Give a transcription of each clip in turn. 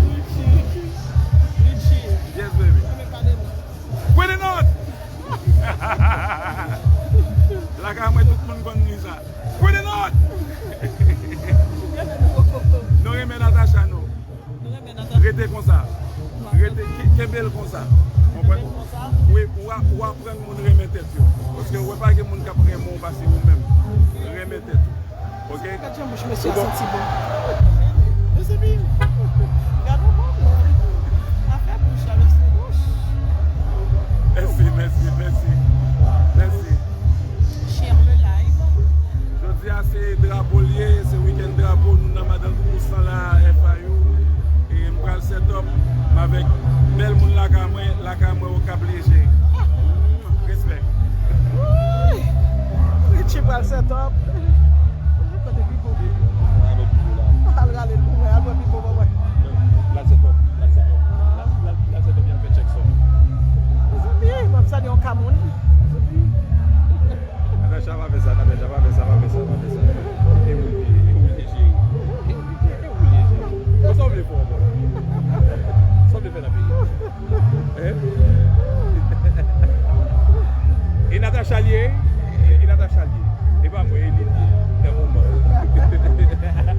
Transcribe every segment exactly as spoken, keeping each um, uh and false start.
Richie, Richie, Richie. Yes, baby. Sa me pale non. Pwende nòt! Lakay mwen, tout moun konn di sa. Pwende nòt! Nou renmen Natacha, nou. Rete konsa. Rete, ke- kenbe l konsa. Konprann? Wi, w a, w aprann moun renmen tèt yo. Paske w wè pa gen moun k ap renmen w pase ou menm. Renmen tèt ou. Ok? Gad jan bouch mesye a santi bon. Mezanmi, gad yon bon moun. Afè bouch la, mesye bouch. Mèsi, mèsi, mèsi. Mèsi. Share le live. Jodi a se drapo l ye, se wikenn drapo, nou nan Madan Koukousan la, F I U. E m pral set up m avèk bèl moun lakay mwen, lakay mwen Okap Leje. Respè. Wouyy! Richie pral set up. Kote Pipo? Al rale Pipo la. Al rale l pou mwen, al pran Pipo pou mwen. L al set up, l al set up. L al, l al, l al set up, y ap fè tchèk sa. Mezanmi, m ap salye yon ka moun. Mezanmi. Natacha, pa fè sa, Natacha, pa fè sa, pa fè sa, pa fè sa. E ou l ye, e ou l ye, cheri. E ou l ye, cheri. Bon, sa w vle fè ankò la? Sa w vle fè nan peyi a? Hein? E Natacha l ye? E Natacha l ye? E pa mwen, e li l ye. Nan moman.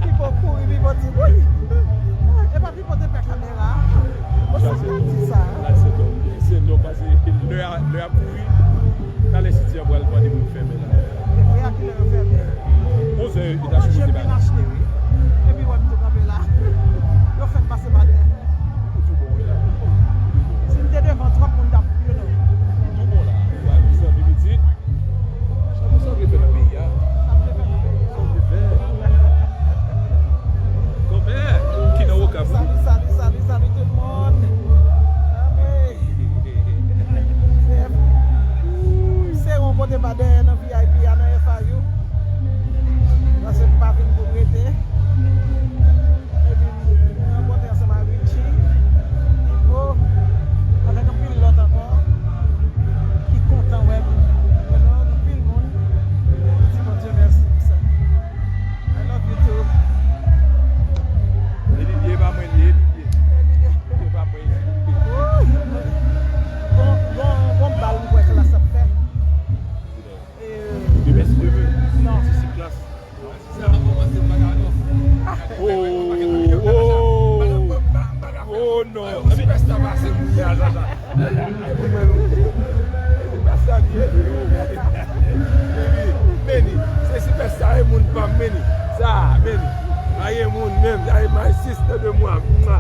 Pipo kouri, Pipo di, woy! E pa Pipo te pè kamera. Bon, sa k ap di sa? L al set up. L al set up, pase lè a, lè a ap kouri. Talè siti a pral mande pou nou fèmen la. Epi a kilè yo fèmen? Onzè, yo ta sipoze ba nou. Manje m vin achte, wi. Epi wè m tou kanpe la. Yo fè m pase pa dèyè. Ou tou bon, wi, la. Si m te devan, twòp moun t ap, you know. Ou tou bon, la. Ou a zanmi pitit. Sa pou sa w vle fè nan peyi a? Sa m vle fè nan peyi a? Sa w vle fè? Kòmè, ki nan Okap, wi. Salut, salut, salut, salut tout moun. Anmwey. Se, se yon kote pa dèyè nan V I P a, nan F I U. Paske m pa vin pou m rete. Epi m rankontre ansanm ak Richie, Pipo, avèk anpil lòt ankò ki kontan wè m. Wè nou anpil moun. M di Bondye mèsi pou sa. I love you too. E Lilye pa mwen li ye, Lilye. E Lilye. E pa mwen li ye. Bon, bon, bon bal m kwè Klass ap fè. E, Mèsi de non. Ti Klass. Oh, oh, oh non. Sipèsta pase moun ya, Jaja. Sipèsta, Meni. Se sipèsta, e moun pa m, Meni. Sa, Meni. Sa e moun menm, sa e my sister de moi. Mwa.